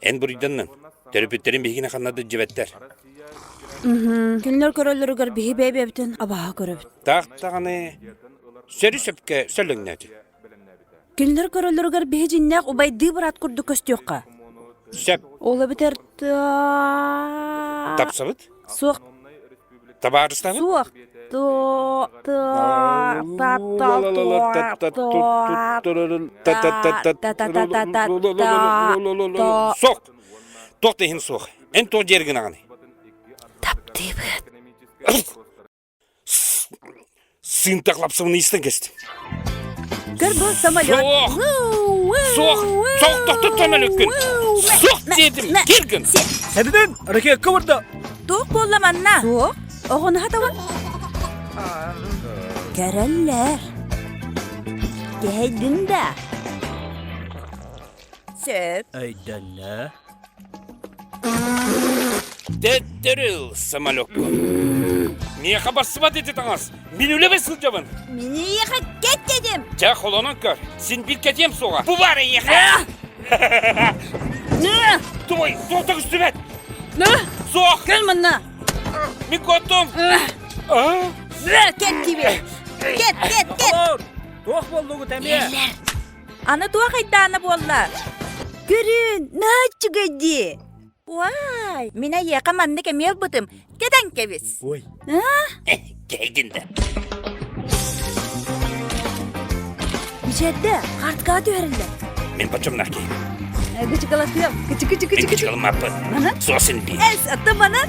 Эн буруйданныҥ. Төрөппүттэрим биһигини ханна да илдьибэттэр. Кинилэр көрөллөрүгэр биһи бэйэ-бэйэбитин абааһы көрөбүт. Таах даҕаны сөрү-сөпкө сөллөҥнөөтүн. Кинилэр көрөллөрүгэр биһи дьиннээх убайдыы быраат курдук көстүөххэ. Сөп. Ол эбэтэр Тапсабыт? Суох. Табаарыстаабыт? Суох. То та та та та Суох. Туох да иһин суох. Эн туох дьиэр гынаҕыный? Таптыыбыт. Сыынтах лапсабын истэн кэстим. Көр бу самолет. Суох! Суох! Суох тохтот самолеткун! Суох диэтим! Кир гын! Сэбибин ракетка барда. Туох буолла манна? Суох. Оҕону хатабын. Көрөллөр. Кэһэйдин да. Сөп. Өйдөннө. Төттөрү самолекка. Миэхэ барсыбат ити таҥас. Мин үлэбэ сылдьабын. Миэхэ кэт дедим. Дьэ, холонон көр. Син бир кэтиэм суоҕа. Бу баар эйиэхэ. Той, туохта көстүбэт. Суох. Кэл манна. Мин куоттум. Кэт тебе. Кэт, кэт, кэт. Туох буоллугут эмиэ? Аны туох айдаана буолла? Көрүн, наһаа үчүгэй дии. Уай, мин эйиэхэ маннык эмиэ ылбытым. Кэтэн кэбис. Ой. Кэйдин да. Мичээрдэ, картка түһэриллэр. Мин почемнах киһи. Кычыкалатыам. Кычы кычы кычы Мин кычы. кычыкалымаппын. Мана? Суосин би. Эс, аттым мана.